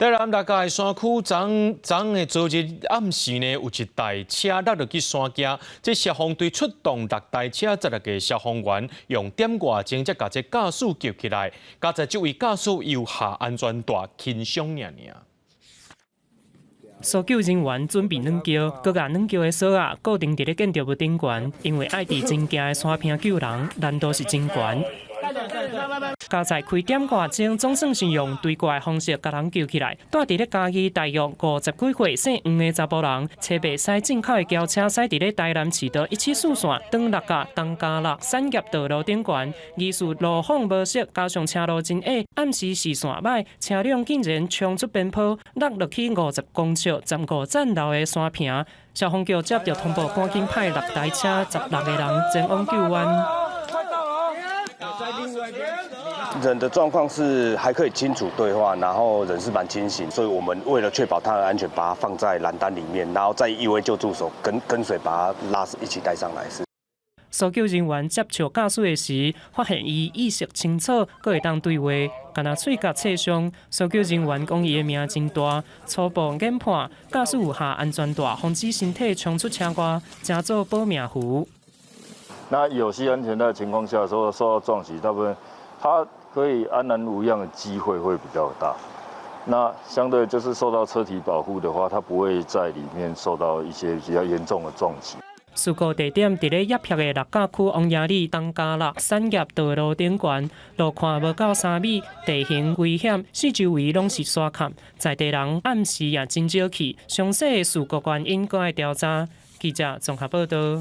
台南六甲山區昨昨的昨日暗時呢，有一台車落落去山徑，這消防隊出動六台車，16個消防員用點外鐘才共這駕駛救起來。佳哉這位駕駛有下安全帶，輕傷爾爾。搜救人員準備軟轎，閣共軟轎的索仔固定佇咧建築物頂懸，因為愛佇真崎的山坪救人，難度是真懸。佳哉開點外鐘，總算是用墜過的方式共人救起來。蹛佇咧嘉義大約50幾歲姓黃的查埔人，車袂駛進口的轎車駛佇咧台南市道174線轉六甲東嘉六產業道路頂懸，疑似路況無熟，加上車路真矮，暗時視線䆀，車輛竟然衝出邊坡，落落去50公尺15層樓的山坪。消防局接著通報，趕緊派六台車16個人前往救援。人的狀況是還可以清楚對話，然後人是蠻清醒，所以我們為了確保他的安全，把他放在欄單裡面，然後在一位救助手跟隨把他拉一起帶上來。是。搜救人員接觸駕駛的時，發現伊意識清楚，閣會當對話，干焦喙角切傷。搜救人員講伊的命真大，初步研判駕駛有下安全帶，防止身體衝出車外，成做保命符。那有繫安全帶的情況下，受到撞擊，大部分他可以安然無恙的機會會比較大。那相對就是受到車體保護的話，他不會在裡面受到一些比較嚴重的撞擊。事故地點佇咧業協的六甲區王爺里東嘉六產業道路頂懸，路寬無夠3米，地形危險，四周圍攏是沙崁，在地人暗時也真少去。詳細的事故原因閣愛調查。記者綜合報道。